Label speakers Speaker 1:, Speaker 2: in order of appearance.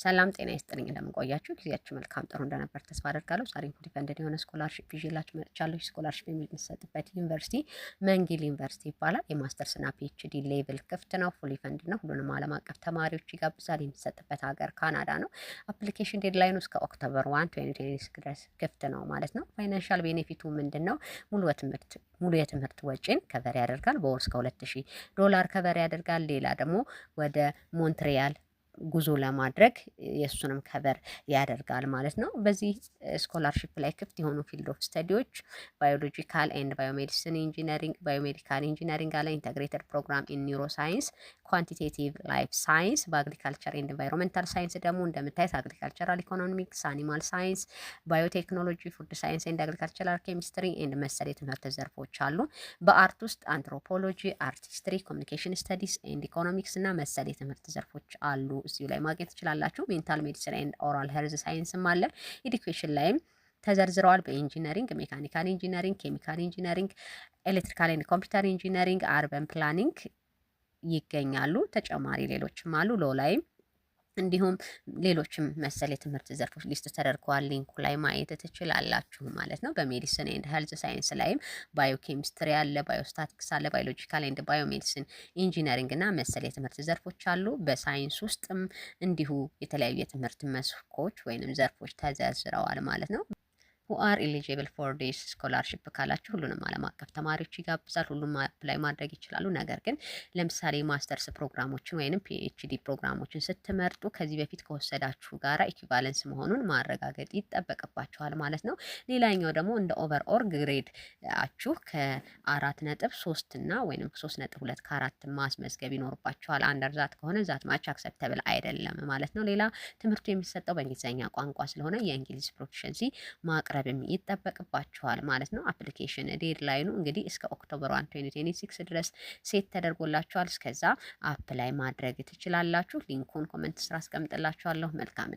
Speaker 1: ሰላም ጤና ይስጥልኝ። እንደምን ቆያችሁ? ጊዜያችሁ መልካም ጥሩ እንደነበር ተስፋ አደርጋለሁ። ዛሬም fully funded የሆነ scholarship ይዤላችሁ መጥቻለሁ። Scholarship የሚሰጥበት ዩኒቨርሲቲ McGill ዩኒቨርሲቲ ይባላል። የማስተርስ እና PhD level ክፍት ነው። Fully funded ነው። ሁሉንም ዓለም አቀፍ ተማሪዎች ይጋብዛል። የሚሰጥበት ሀገር ካናዳ ነው። Application deadline ኑ እስከ October 1, 2026 ድረስ ክፍት ነው ማለት ነው። Financial benefit ኡ ምንድን ነው? ሙሉ የትምህርት ወጪን cover ያደርጋል። በወር እስከ 2000 ዶላር cover ያደርጋል። ሌላ ደግሞ ወደ ሞንትሪያል ጉዞ ለማድረግ የእሱንም cover ያደርጋል ማለት ነው። በዚህ scholarship ላይ ክፍት የሆኑ field of study ዎች biological and biomedicine engineering፣ biomedical engineering አለ፣ integrated program in neuroscience፣ quantitative life science፣ በ agriculture and environmental science ደግሞ እንደምታዩት agricultural economics፣ animal science፣ biotechnology፣ food science and agricultural chemistry and መሰል የትምህርት ዘርፎች አሉ። በ art ውስጥ anthropology፣ art history፣ communication studies and economics እና መሰል የትምህርት ዘርፎች አሉ። እዚሁ ላይ ማግኘት ትችላላችሁ። Mental medicine and oral health science ም አለ። Education ላይም ተዘርዝረዋል። በ engineering፣ mechanical engineering፣ chemical engineering፣ electrical and computer engineering፣ urban planning ይገኛሉ። ተጨማሪ ሌሎችም አሉ። Law ላይም እንዲሁም ሌሎችም መሰል የትምህርት ዘርፎች list ተደርገዋል። Link ኡ ላይ ማየት ትችላላችሁ ማለት ነው። በ medicine and health science ላይም ባዮኬሚስትሪ አለ፣ biostatistics አለ፣ biological and biomedicine engineering እና መሰል የትምህርት ዘርፎች አሉ። በሳይንስ ውስጥም እንዲሁ የተለያዩ የትምህርት መስኮች ወይንም ዘርፎች ተዘርዝረዋል ማለት ነው። Who are eligible for this scholarship ካላችሁ ሁሉንም ዓለም አቀፍ ተማሪዎች ይጋብዛል። ሁሉም apply ማድረግ ይችላሉ። ነገር ግን ለምሳሌ ማስተርስ ፕሮግራሞችን ወይንም PhD ፕሮግራሞችን ስትመርጡ ከዚህ በፊት ከወሰዳችሁ ጋራ equivalence መሆኑን ማረጋገጥ ይጠበቅባችኋል ማለት ነው። ሌላኛው ደግሞ እንደ overall grade ኣችሁ ከ4.3 እና ወይንም 3.2 ከ4 ማስመዝገብ ይኖርባችኋል። Under that ከሆነ that much acceptable አይደለም ማለት ነው። ሌላ ትምህርቱ የሚሰጠው በእንግሊዝኛ ቋንቋ ስለሆነ የእንግሊዝ proficiency ማቅረብም ይጠበቅባችኋል ማለት ነው። Application deadline ኑ እንግዲህ እስከ October 1, 2026 ድረስ set ተደርጎላችኋል። እስከዛ apply ማድረግ ትችላላችሁ። Link ኡን comment ስር አስቀምጥላችኋለሁ። መልካም